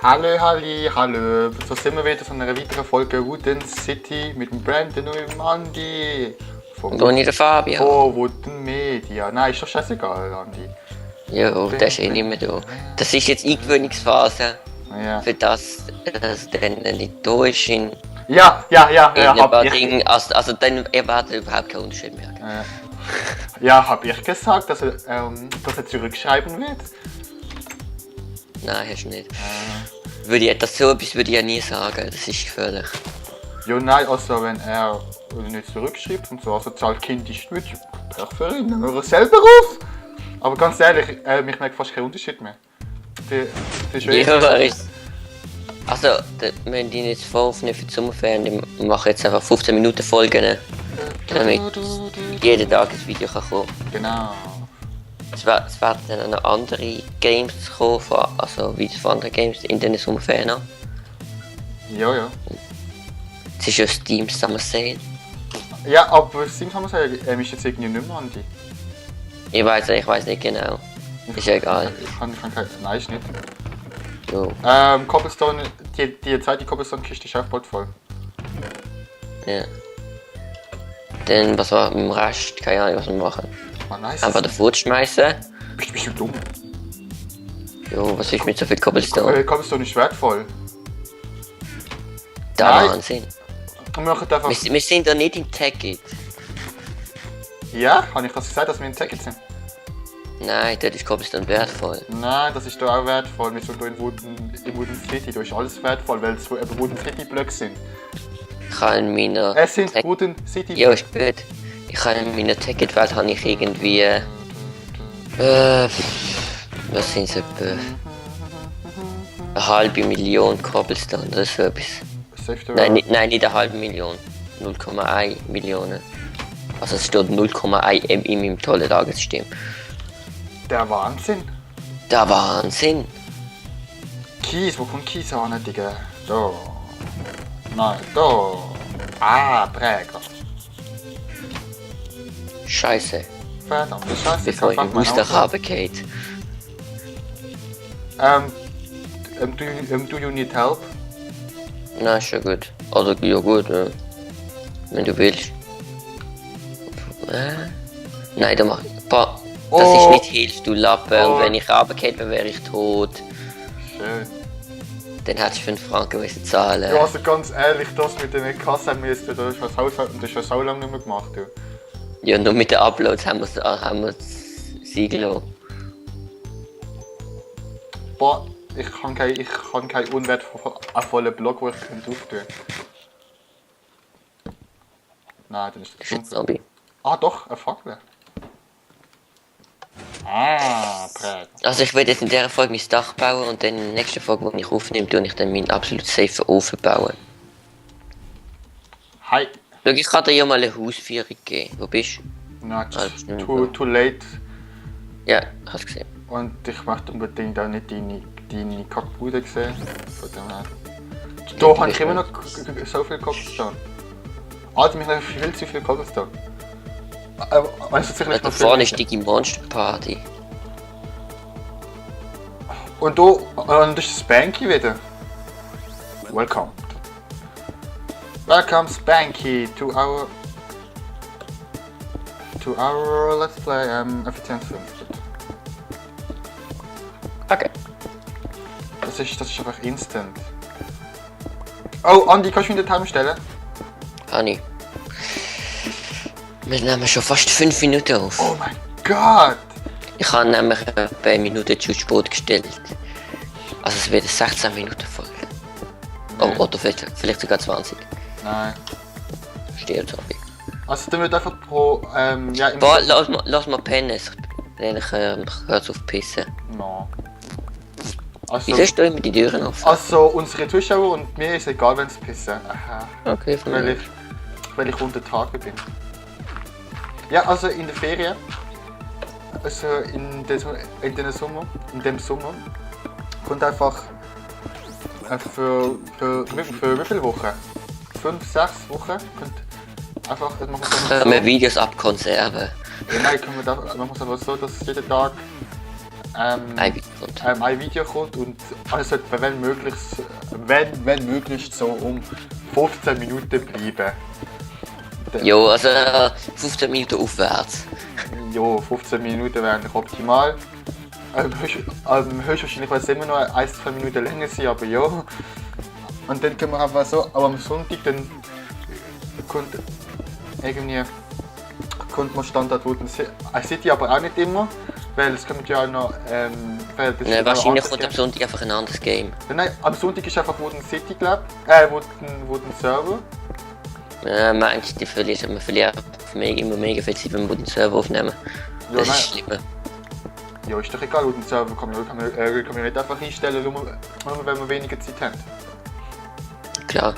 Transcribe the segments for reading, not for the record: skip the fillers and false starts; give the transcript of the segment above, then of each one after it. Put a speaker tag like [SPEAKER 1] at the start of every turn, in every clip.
[SPEAKER 1] Hallo, Halli, hallo. So sind wir wieder von einer weiteren Folge Wooden City mit dem Brandon und dem Andi.
[SPEAKER 2] Und nicht der Fabio.
[SPEAKER 1] Oh, Wooden Media. Nein, ist doch scheißegal, Andi.
[SPEAKER 2] Jo, der ist eh nicht mehr da. Das ist jetzt Eingewöhnungsphase.
[SPEAKER 1] Ja.
[SPEAKER 2] Für das dann nicht da ist in
[SPEAKER 1] Ja,
[SPEAKER 2] ein Ding. Also dann erwartet überhaupt keinen Unterschied mehr.
[SPEAKER 1] Ja, hab ich gesagt, dass er zurückschreiben wird?
[SPEAKER 2] Nein, hast du nicht. So etwas würde ich ja nie sagen, das ist gefährlich.
[SPEAKER 1] Ja, nein, also wenn er nicht zurückschreibt und so asozial kindisch wird, Pech für ihn, nehmen wir er selber auf. Aber ganz ehrlich, mich merkt fast keinen Unterschied mehr. Die ist
[SPEAKER 2] Also, wenn die jetzt voll aufnehmen für die Sommerferien, die machen jetzt einfach 15 Minuten Folgen, damit jeden Tag ein Video kann kommen.
[SPEAKER 1] Genau.
[SPEAKER 2] Es werden dann noch andere Games kommen, also wie von anderen Games in den Sommerferien.
[SPEAKER 1] Ja.
[SPEAKER 2] Es ist ja Steam Summer Sale.
[SPEAKER 1] Ja, aber Steam kann man sagen, ist jetzt irgendwie nicht mehr Andi.
[SPEAKER 2] Ich weiß nicht genau. Ist ja egal.
[SPEAKER 1] Ich kann kein... Nein, ist nicht.
[SPEAKER 2] Jo.
[SPEAKER 1] Cobblestone, die zweite Cobblestone-Kiste ist auch bald voll.
[SPEAKER 2] Ja. Dann, was war mit dem Rest? Keine Ahnung, was wir machen.
[SPEAKER 1] Oh, nice.
[SPEAKER 2] Einfach davor schmeißen.
[SPEAKER 1] Bist du dumm?
[SPEAKER 2] Jo, was ist mit so viel Cobblestone?
[SPEAKER 1] Cobblestone ist wertvoll.
[SPEAKER 2] Der
[SPEAKER 1] Nein.
[SPEAKER 2] Wahnsinn.
[SPEAKER 1] Wir machen einfach...
[SPEAKER 2] Wir sind da nicht im Tagit.
[SPEAKER 1] Ja, habe ich das gesagt, dass wir in Ticket sind?
[SPEAKER 2] Nein, dort ist Cobblestone wertvoll.
[SPEAKER 1] Nein, das ist da auch wertvoll. Wir sind hier in Wooden City, da ist alles wertvoll, weil es so eben Wooden City Blöcke sind.
[SPEAKER 2] Ich habe in meiner...
[SPEAKER 1] Es sind Wooden City
[SPEAKER 2] Ja,
[SPEAKER 1] Blöcke.
[SPEAKER 2] ist gut. Ich habe in meiner Ticketwelt habe ich irgendwie... was sind es etwa? 500.000 Cobblestone oder so etwas. Nein, nicht 500.000. 0,1 Millionen. Also es steht 0,1 M in meinem tollen Tagessystem.
[SPEAKER 1] Der Wahnsinn.
[SPEAKER 2] Der Wahnsinn!
[SPEAKER 1] Kies, wo kommt Kies an, Digga? Da. Nein, da. Ah, Träger.
[SPEAKER 2] Scheiße.
[SPEAKER 1] Verdammte Scheiße.
[SPEAKER 2] Bevor ich muss nach Hause geht.
[SPEAKER 1] Do you need help?
[SPEAKER 2] Na, ist ja gut. Oder ja gut, wenn du willst. Nein, da mach ich. Boah, das ist nicht Hilfe, du Lappen. Und wenn ich runtergehe, dann wäre ich tot.
[SPEAKER 1] Schön.
[SPEAKER 2] Dann hättest du 5 Franken müssen zahlen.
[SPEAKER 1] Ja, also ganz ehrlich, das mit den Kassen müsste, das ist schon so lange nicht mehr gemacht. Ja,
[SPEAKER 2] Ja, nur mit den Uploads haben wir das Siegel lassen.
[SPEAKER 1] Boah, ich kann keinen unwertvollen Blog, den ich auftun. Nein, dann ist
[SPEAKER 2] Das ist ein Zombie.
[SPEAKER 1] Ah doch, eine Fackel. Ah, Präg.
[SPEAKER 2] Also ich werde jetzt in dieser Folge mein Dach bauen und dann in der nächsten Folge, wo ich aufnehme, tue ich dann meinen absolut safen Ofen bauen.
[SPEAKER 1] Hi.
[SPEAKER 2] Schau, ich kann dir ja mal eine Hausführung geben. Wo bist du?
[SPEAKER 1] Na,
[SPEAKER 2] bist du nicht
[SPEAKER 1] too late.
[SPEAKER 2] Ja, hast du gesehen.
[SPEAKER 1] Und ich möchte unbedingt auch nicht deine Kackbude sehen. Von dem her. Da habe ich immer noch so viel Cobblestone. Alter, mich noch viel zu viel Cobblestone. Weißt du, sicher nicht
[SPEAKER 2] Da vorne ist die Monster Party.
[SPEAKER 1] Und das ist Spanky wieder. Welcome. Welcome Spanky to our Let's Play Effizienzfilm.
[SPEAKER 2] Okay.
[SPEAKER 1] Das ist einfach instant. Oh, Andi, kannst du mich in den Timer stellen?
[SPEAKER 2] Honey. Wir nehmen schon fast 5 Minuten auf.
[SPEAKER 1] Oh mein Gott!
[SPEAKER 2] Ich habe nämlich eine Minute zu spät gestellt. Also es wird eine 16 Minuten Folge. Oh, oder vielleicht sogar 20.
[SPEAKER 1] Nein.
[SPEAKER 2] Stirbt Zombie.
[SPEAKER 1] Also dann wird einfach pro ja im
[SPEAKER 2] Boah, lass mal pennen. Ich höre auf pissen.
[SPEAKER 1] No. Also,
[SPEAKER 2] Wieso hast du immer die Türen offen?
[SPEAKER 1] also unsere Zuschauer und mir ist egal, wenn sie pissen. Aha.
[SPEAKER 2] Okay, von
[SPEAKER 1] Weil
[SPEAKER 2] mir.
[SPEAKER 1] ich unter Tage bin. Ja, also in der Ferien. Also in dem Sommer kommt einfach für wie viele Wochen? 5, 6 Wochen kommt einfach
[SPEAKER 2] Können wir Videos abkonserven?
[SPEAKER 1] Ja, nein, machen wir es einfach so, dass jeden Tag ein Video kommt und also sollte wenn möglich so um 15 Minuten bleiben.
[SPEAKER 2] Jo, also 15 Minuten aufwärts.
[SPEAKER 1] Jo, 15 Minuten wären optimal. Höchstwahrscheinlich wird es immer noch 1-2 Minuten länger sein, aber ja. Und dann können wir einfach so, aber am Sonntag dann kommt man Standard Wooden City, aber auch nicht immer, weil es kommt ja auch noch,
[SPEAKER 2] Nein, wahrscheinlich kommt am Sonntag einfach ein anderes Game.
[SPEAKER 1] Nein, am Sonntag ist einfach Wooden City, glaube ich, Wooden Server.
[SPEAKER 2] Meinst du, wir verlieren immer mega viel Zeit, wenn wir den Server aufnehmen?
[SPEAKER 1] Ja,
[SPEAKER 2] das
[SPEAKER 1] nein.
[SPEAKER 2] ist schlimm.
[SPEAKER 1] Ja, ist doch egal, Wooden Server kann man nicht einfach einstellen, nur wenn wir weniger Zeit haben.
[SPEAKER 2] Klar.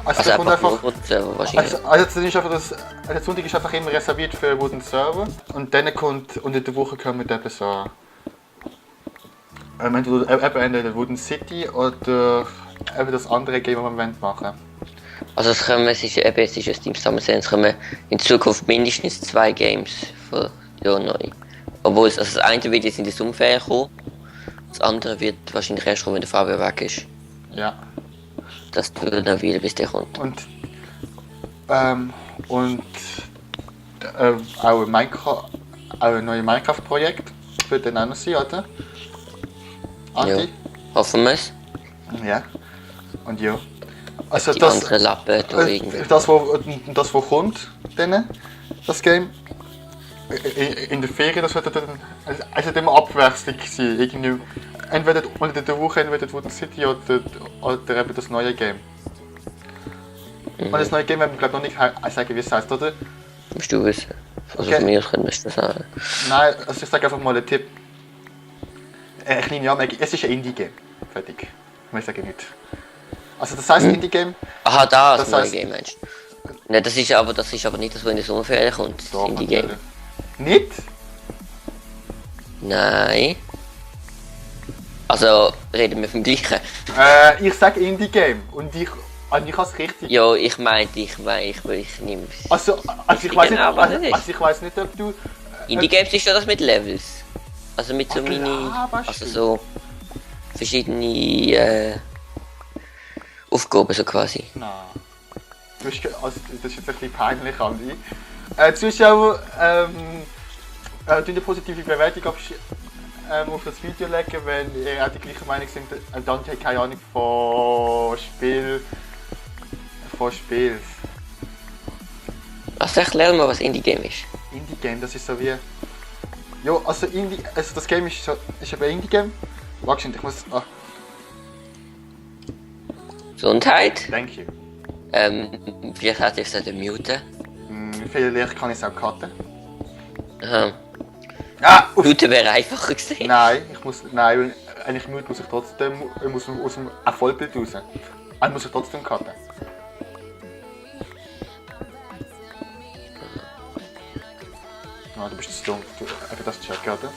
[SPEAKER 1] Also
[SPEAKER 2] Also
[SPEAKER 1] kommt einfach
[SPEAKER 2] nur den Server wahrscheinlich.
[SPEAKER 1] also ist einfach der Sonntag ist einfach immer reserviert für Wooden Server und dann kommt und in der Woche kommen eben so entweder der Wooden City oder eben das andere Game, das wir machen wollen.
[SPEAKER 2] Also es ist ein Steam Summer Sale, es kommen in Zukunft mindestens 2 Games für Jahr neu. Obwohl das eine wird jetzt in der Sommerferien kommen, das andere wird wahrscheinlich erst kommen, wenn der Fabio weg ist.
[SPEAKER 1] Ja.
[SPEAKER 2] Das wird dann wieder, bis der kommt.
[SPEAKER 1] Und auch ein neues Minecraft-Projekt wird dann auch noch sein, oder?
[SPEAKER 2] Ja, hoffen wir es.
[SPEAKER 1] Ja. Und ja. Also
[SPEAKER 2] die anderen Lappen da irgendwie.
[SPEAKER 1] Das, was kommt, dann, das Game, in der Ferien, das wird dann also immer Abwechslung sein. Irgendwie, entweder unter der Woche entweder Wooden City oder eben das neue Game. Und das neue Game werden wir glaube noch nicht sagen, wie es heißt, oder?
[SPEAKER 2] Musst du wissen. Also
[SPEAKER 1] Okay.
[SPEAKER 2] von mir aus können wir es sagen.
[SPEAKER 1] Nein, also ich sage einfach mal einen Tipp. Eine kleine Anmerkung, es ist ein Indie-Game. Fertig. Mehr sage ich nicht. Also das heisst Indie-Game.
[SPEAKER 2] Aha, das neue
[SPEAKER 1] heisst-
[SPEAKER 2] Game meinst du? Nein, das ist aber nicht das, was in der Sommerferien kommt. Das
[SPEAKER 1] Doch,
[SPEAKER 2] Indie-Game.
[SPEAKER 1] Nicht?
[SPEAKER 2] Nein. Also, reden wir vom gleichen.
[SPEAKER 1] Ich sage Indie-Game und ich habe es richtig.
[SPEAKER 2] Ja, ich nehme es.
[SPEAKER 1] Also ich weiß
[SPEAKER 2] Genau, was es
[SPEAKER 1] nicht,
[SPEAKER 2] ist.
[SPEAKER 1] also ich weiß nicht, ob du.
[SPEAKER 2] Indie-Games ist ja das mit Levels. Also mit so
[SPEAKER 1] Ach,
[SPEAKER 2] Mini...
[SPEAKER 1] ja, weißt
[SPEAKER 2] Also
[SPEAKER 1] du.
[SPEAKER 2] so... verschiedene... Aufgaben so quasi.
[SPEAKER 1] Nein. Also, das ist jetzt ein bisschen peinlich, Andi. Zuschauer, tun eine positive Bewertung auf das Video legen, wenn ihr auch die gleiche Meinung sind. Dante hat keine Ahnung von Spiels.
[SPEAKER 2] Also erklär mal, was Indie-Game ist.
[SPEAKER 1] Indie-Game, das ist so wie. Ja, also das Game ist ein Indie-Game. Warte, ich muss.
[SPEAKER 2] Gesundheit.
[SPEAKER 1] Thank you.
[SPEAKER 2] Vielleicht hätte ich es muten.
[SPEAKER 1] Vielleicht kann ich es auch cutten.
[SPEAKER 2] Aha.
[SPEAKER 1] Uff.
[SPEAKER 2] Muten wäre einfacher gewesen.
[SPEAKER 1] Nein, eigentlich muss ich trotzdem muss aus dem Vollbild raus. Muss ich trotzdem cutten. Du bist zu dumm. Eben das checken, oder?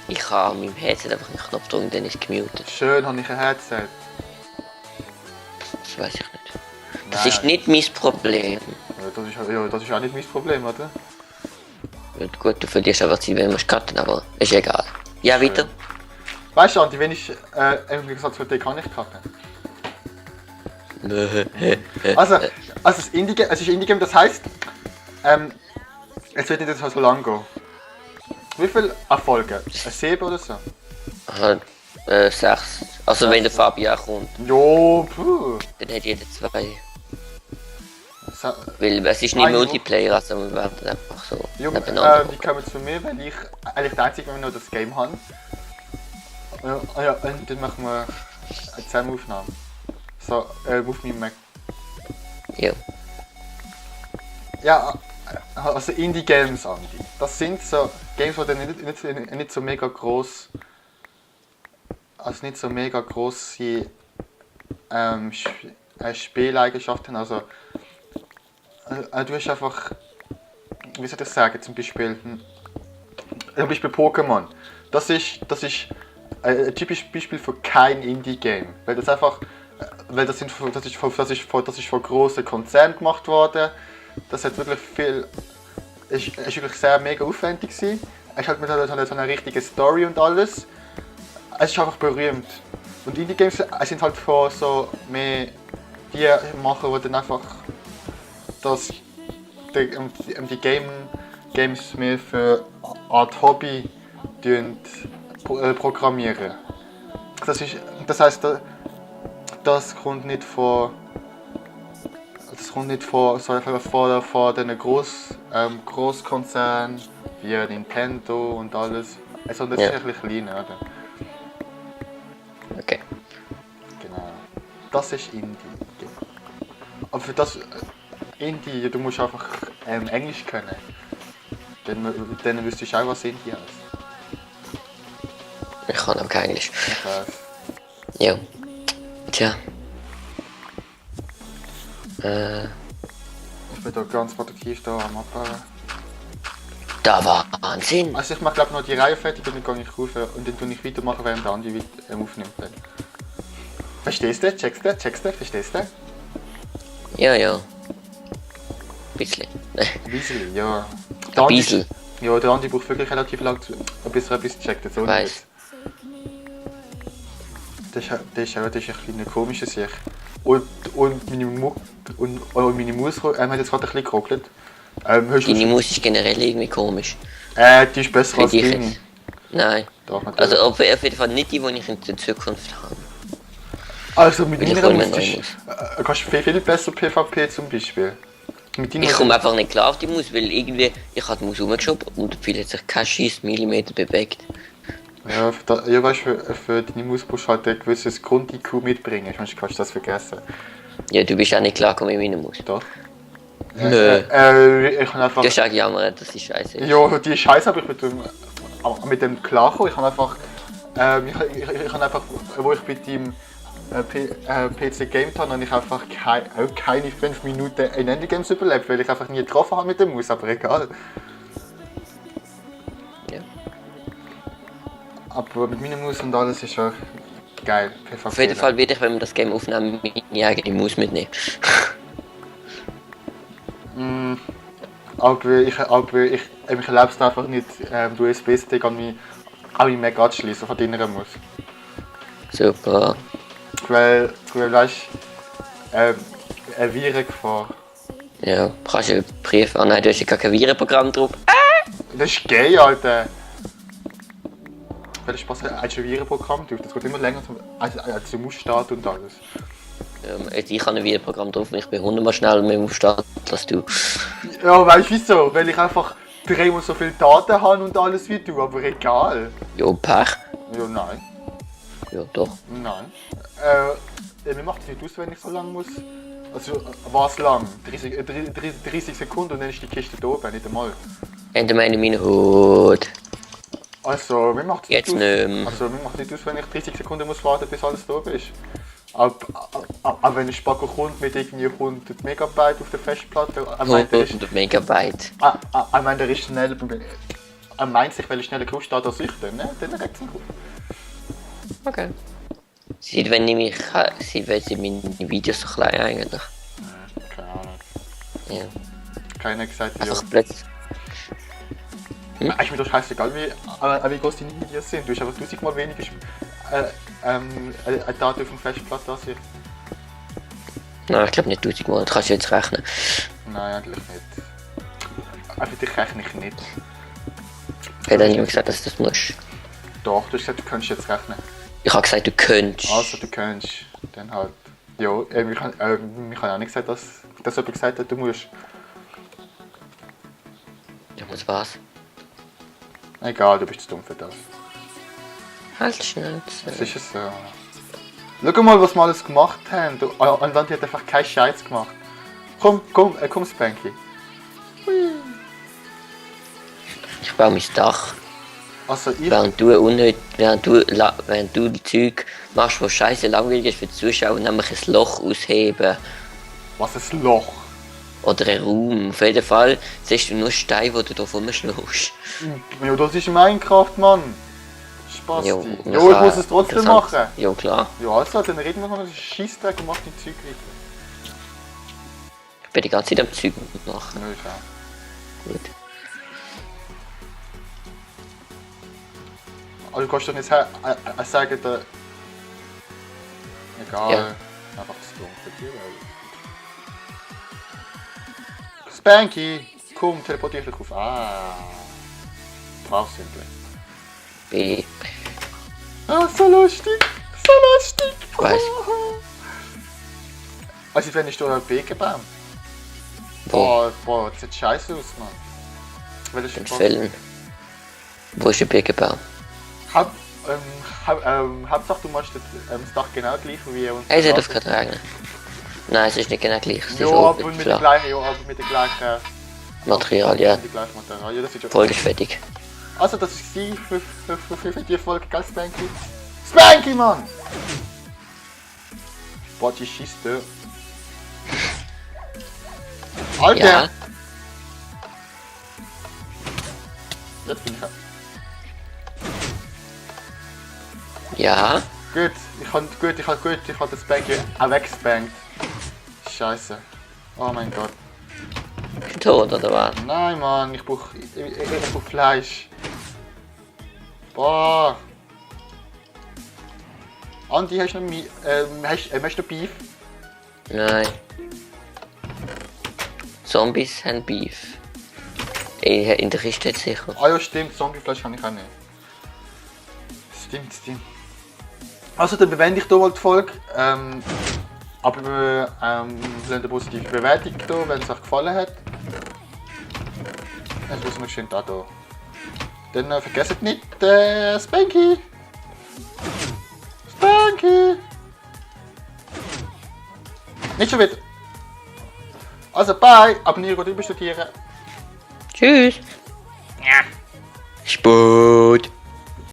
[SPEAKER 2] Ich habe an meinem Headset einfach einen Knopf drücken, dann ist es gemutet.
[SPEAKER 1] Schön, habe ich ein Headset.
[SPEAKER 2] Das weiß ich nicht. Das ist nicht mein Problem.
[SPEAKER 1] Das ist auch nicht mein Problem, oder?
[SPEAKER 2] Ja, gut, du verlierst aber Zeit, wenn du cutten, aber ist egal. Ja, weiter.
[SPEAKER 1] Weißt du, Andi, wenn ich im Gegensatz zu dir kann ich cutten. Also es ist Indie-Game, das heisst, es wird nicht so lang gehen. Wie viele Erfolge? 7 oder so?
[SPEAKER 2] Aha, 6. Also wenn der Fabian kommt,
[SPEAKER 1] Jo, puh.
[SPEAKER 2] dann hat jeder 2.
[SPEAKER 1] So,
[SPEAKER 2] Weil es ist nicht
[SPEAKER 1] Nein,
[SPEAKER 2] Multiplayer, also wir werden einfach so
[SPEAKER 1] die kommen zu mir, weil ich eigentlich der Einzige, wenn wir noch das Game haben. Ja, und dann machen wir eine Zusammenaufnahme. So, auf meinem Mac.
[SPEAKER 2] Ja.
[SPEAKER 1] Ja, also Indie-Games, Andi. Das sind so Games, die dann nicht so mega groß, also nicht so mega grosse Spieleigenschaften. Also du hast einfach, wie soll ich das sagen, zum Beispiel Pokémon. Das ist ein typisches Beispiel für kein Indie-Game, weil das einfach, das ist von grossen Konzernen gemacht worden. Das hat wirklich viel, ist wirklich sehr mega aufwendig gewesen. Es hat mit so einer richtigen Story und alles. Es ist einfach berühmt. Und Indie-Games sind halt von so mehr die machen, die dann einfach die Games mehr für Art Hobby programmieren. Das heisst, das kommt nicht von den Großkonzernen wie Nintendo und alles, sondern es ist ein bisschen kleiner. Oder?
[SPEAKER 2] Okay.
[SPEAKER 1] Genau. Das ist Indie. Aber für das Indie, du musst einfach Englisch können. Dann wüsstest du auch, was Indie heißt.
[SPEAKER 2] Ich kann auch kein Englisch.
[SPEAKER 1] Ich weiß.
[SPEAKER 2] Ja. Tja.
[SPEAKER 1] Ich bin da ganz produktiv da am Abbauen.
[SPEAKER 2] Da war Wahnsinn.
[SPEAKER 1] Also ich mache glaube noch die Reihe fertig und dann gehe ich rauf und dann tue ich weitermachen, während der Andi aufnimmt. Dann. Verstehst du? Checkst du? Verstehst du?
[SPEAKER 2] Ja. Bisschen.
[SPEAKER 1] Ein bisschen, ja.
[SPEAKER 2] Ein bisschen.
[SPEAKER 1] Ja, der Andi braucht wirklich relativ lang, bis er etwas checkt. So
[SPEAKER 2] Weiss.
[SPEAKER 1] Das ist ein bisschen komischer Sicht. Und meine Maus hat jetzt gerade ein bisschen geruckelt.
[SPEAKER 2] Deine Maus ist generell irgendwie komisch.
[SPEAKER 1] Die ist besser als
[SPEAKER 2] Finde ich
[SPEAKER 1] deine.
[SPEAKER 2] jetzt. Nein.
[SPEAKER 1] Doch, natürlich.
[SPEAKER 2] Also auf jeden Fall nicht die, die ich in der Zukunft habe.
[SPEAKER 1] Also mit
[SPEAKER 2] Weil ich
[SPEAKER 1] meiner
[SPEAKER 2] hol mir
[SPEAKER 1] Maus
[SPEAKER 2] neue
[SPEAKER 1] kannst du viel besser PvP zum Beispiel. Mit deiner
[SPEAKER 2] Ich komme einfach nicht klar auf die Maus, weil irgendwie ich habe die Maus rumgeschoben und viel hat sich kein scheiß Millimeter bewegt.
[SPEAKER 1] Ja, weißt du, für deine Maus musst du halt ein gewisses Grund-IQ mitbringen, sonst kannst du das vergessen.
[SPEAKER 2] Ja, du bist auch nicht klargekommen mit meiner Maus.
[SPEAKER 1] Doch.
[SPEAKER 2] Nö.
[SPEAKER 1] Ich kann einfach...
[SPEAKER 2] Du hast auch gejammert, dass die scheiße ist.
[SPEAKER 1] Ja, die ist scheiße, aber ich mit dem klarkommen. Ich kann einfach, wo ich mit dem PC gamed habe, habe ich einfach keine 5 Minuten in Endgames überlebt, weil ich einfach nie getroffen habe mit der Maus, aber egal.
[SPEAKER 2] Ja.
[SPEAKER 1] Aber mit meiner Maus und alles ist schon geil. PvP.
[SPEAKER 2] Auf jeden Fall werde ich, wenn wir das Game aufnehmen, meine eigene Maus mitnehmen.
[SPEAKER 1] Aber ich erlebe es einfach nicht, den USB-Stick an meine Mac anzuschließen von deiner Maus.
[SPEAKER 2] Super.
[SPEAKER 1] Weil weißt eine Virengefahr.
[SPEAKER 2] Ja, kannst du einen Brief an? Nein, du hast ja gar kein Virenprogramm drauf.
[SPEAKER 1] Das ist gay, Alter! Welches Spaß hast du ein Virenprogramm drauf? Das geht immer länger als du musst starten und alles.
[SPEAKER 2] Ich habe ein Virenprogramm drauf und ich bin 100-mal schneller mit dem Start als du.
[SPEAKER 1] Ja, weißt du wieso? Weil ich einfach dreimal so viele Daten habe und alles wie du, aber egal.
[SPEAKER 2] Jo, Pech.
[SPEAKER 1] Ja, nein.
[SPEAKER 2] Ja, doch.
[SPEAKER 1] Nein. Mir macht es nicht aus, wenn ich so lang muss. Also, was lang? 30 Sekunden und dann ist die Kiste da oben, nicht einmal.
[SPEAKER 2] Ende meine meinen Hut.
[SPEAKER 1] Also, mir macht es
[SPEAKER 2] Jetzt
[SPEAKER 1] nicht
[SPEAKER 2] nicht
[SPEAKER 1] aus.
[SPEAKER 2] mehr.
[SPEAKER 1] Also, mir macht es nicht aus, wenn ich 30 Sekunden muss warten, bis alles da oben ist. Aber wenn ein Spacker kommt mit irgendwie 100 Megabyte auf der Festplatte, er meint, er ist,
[SPEAKER 2] 100 Megabyte.
[SPEAKER 1] er meint, er ist schnell, er meint sich, weil er schneller startet als ich, dann regt es ihn gut.
[SPEAKER 2] Okay. Seit wenn sind meine Videos so klein eigentlich.
[SPEAKER 1] Keine Ahnung.
[SPEAKER 2] Ja.
[SPEAKER 1] Keiner hat gesagt, ja.
[SPEAKER 2] Einfach plötzlich.
[SPEAKER 1] Ist mir doch scheißegal, wie groß deine Videos sind. Du hast einfach 1000-mal weniger Daten auf dem Festplatte als ich.
[SPEAKER 2] Nein, ich glaube nicht 1000 Mal, das kannst du jetzt rechnen.
[SPEAKER 1] Nein, eigentlich nicht. Einfach dich rechne ich nicht.
[SPEAKER 2] Ich habe niemand gesagt, dass du das musst.
[SPEAKER 1] Doch, du hast gesagt, du könntest jetzt rechnen.
[SPEAKER 2] Ich habe gesagt, du könntest.
[SPEAKER 1] Also, du könntest. Dann halt. Ja, ich habe auch nicht gesagt, dass jemand gesagt hat, du musst.
[SPEAKER 2] Ja, was war's?
[SPEAKER 1] Egal, du bist zu dumm für das.
[SPEAKER 2] Halt schnell.
[SPEAKER 1] Das ist es so. Schau mal, was wir alles gemacht haben. Und dann hat einfach keinen Scheiß gemacht. Komm, Spanky.
[SPEAKER 2] Ich baue mein Dach.
[SPEAKER 1] Also ich...
[SPEAKER 2] Während du Zeug machst, was scheiße langweilig ist für die Zuschauer, nämlich ein Loch ausheben.
[SPEAKER 1] Was ein Loch?
[SPEAKER 2] Oder ein Raum. Auf jeden Fall siehst du nur Steine, die du da rumschlägst.
[SPEAKER 1] Ja, das ist Minecraft, Mann. Spaß.
[SPEAKER 2] Jo,
[SPEAKER 1] Ich muss es trotzdem machen.
[SPEAKER 2] Ja, klar.
[SPEAKER 1] Ja, also, dann reden wir noch einen Scheissdreck und mach die Zeug weiter.
[SPEAKER 2] Ich bin die ganze Zeit am Zeug machen.
[SPEAKER 1] Ja, ich auch.
[SPEAKER 2] Gut.
[SPEAKER 1] Aber du kannst doch nicht sagen, der... Egal.
[SPEAKER 2] Ja.
[SPEAKER 1] Einfach das Dunkle Tier. Spanky! Komm, teleportier dich auf. Ah. Brauchst du nicht.
[SPEAKER 2] B.
[SPEAKER 1] Ah, so lustig! So lustig!
[SPEAKER 2] Ich weiß.
[SPEAKER 1] Also wenn ich da einen Bekenbaum.
[SPEAKER 2] Wo?
[SPEAKER 1] Boah, das sieht scheiße aus, Mann. Welches
[SPEAKER 2] In Fällen. Wo ist der Birkenbaum?
[SPEAKER 1] Hauptsache du machst das Dach genau gleich wie uns.
[SPEAKER 2] Hey, es hat auf gerade regnen. Nein, es ist nicht genau gleich. Es
[SPEAKER 1] Ja,
[SPEAKER 2] ist
[SPEAKER 1] aber
[SPEAKER 2] oben
[SPEAKER 1] mit der
[SPEAKER 2] flach.
[SPEAKER 1] gleichen, ja, aber mit der gleichen...
[SPEAKER 2] Material, ja.
[SPEAKER 1] Mit der gleichen Material. Ja, das ist ja...
[SPEAKER 2] Voll ist fertig.
[SPEAKER 1] Also, das ist sie für die Folge, gell, Spanky? Spanky, Mann! Boah, die schießt da. Alter!
[SPEAKER 2] Ja.
[SPEAKER 1] Jetzt bin ich ab.
[SPEAKER 2] Ja.
[SPEAKER 1] Gut, ich hab das Spanky auch weggespankt. Scheiße. Oh mein Gott.
[SPEAKER 2] Ist er tot, oder was?
[SPEAKER 1] Nein, Mann, ich brauch Fleisch. Boah. Andi, hast du noch möchtest du Beef?
[SPEAKER 2] Nein. Zombies haben Beef. In der Kiste jetzt sicher.
[SPEAKER 1] Ah ja, stimmt, Zombiefleisch kann ich auch nicht. Stimmt. Also, dann bewende ich hier mal die Folge. Aber wir lassen eine positive Bewertung da, wenn es euch gefallen hat. Jetzt muss man schön da. Dann vergesst nicht Spanky! Spanky! Nicht schon wieder! Also, bye! Abonnieren und überstudieren!
[SPEAKER 2] Tschüss. Ja. Sport.